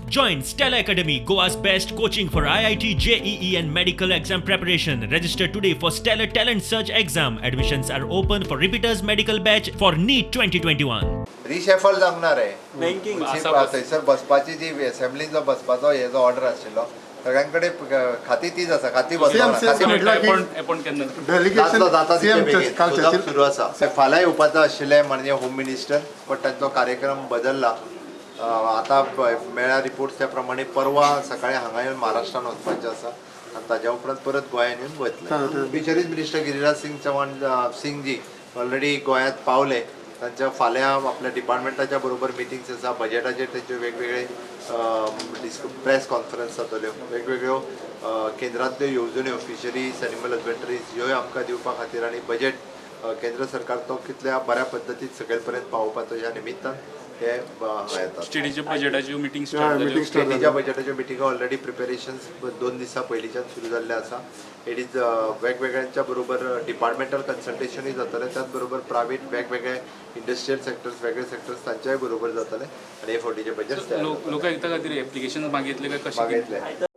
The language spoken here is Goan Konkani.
Join Stellar Academy, Goa's best coaching for IIT, JEE, and medical exam preparation. Register today for Stellar Talent Search exam. Admissions are open for repeaters medical batch for NEET 2021. Reshuffle जावंक ना रे. बँकिंग. थंयसर बसपाची जी असेंब्लीन जो बसपाचो हे जो ऑर्डर आशिल्लो, सगळ्यां कडेन खाती तीच आसा, खाती बदलना. CM खाती म्हटलं की अपॉइंट केन्ना? डेलिगेशन जातलो, जाता तितके सीएम बेगीन. काल सोदप सुरू आसा. फाल्यां येवपाचो आशिल्लें माननीय होम मिनिस्टर, पण तांचो कार्यक्रम बदलला. आतां मेळ्ळ्या रिपोर्ट्स त्या प्रमाणे परवा सकाळी हांगा येवन महाराष्ट्रान वचपाचें आसा आनी ताज्या उपरांत परत गोंयान येवन वयतले. Fisheries minister Giriraj Singh Chavan, Singhji already गोंयांत पावले. तांच्या फाल्यां आपल्या डिपार्टमेंटाच्या बरोबर मिटिंग्स आसा. बजेटाचेर तेंच्यो वेगवेगळे प्रेस कॉन्फरन्स जातल्यो. वेगवेगळ्यो केंद्रांतल्यो येवजण्यो फिशरीज, एनिमल हजबंडरीज ह्योय आमकां दिवपा खातीर आनी बजेट केंद्र सरकार तो कितल्या बऱ्या पद्दतीन सकयल पर्यंत पावोवपाचो ह्या निमित्तान ते हांगा येतात. स्टेटीच्या बजेटाच्यो मिटींग स्टार्ट meeting जाल्यो. start. स्टेटीच्या बजेटाच्यो मिटिंगो ऑलरेडी प्रिपेरेशन्स 2 दिसां पयलींच्यान सुरू जाल्ले आसा. It is वेगवेगळ्यांच्या बरोबर डिपार्टमेंटल कन्सल्टेशनूय जातलें, त्याच बरोबर प्रायवेट वेगवेगळे इंडस्ट्रियल सेक्टर्स, वेगळे सेक्टर्स तांच्याय बरोबर जातलें आनी हे फावटीचें बजेट तयार जातलें. लोकायुक्ता खातीर एप्लिकेशन मागितले काय कशें? मागयतले.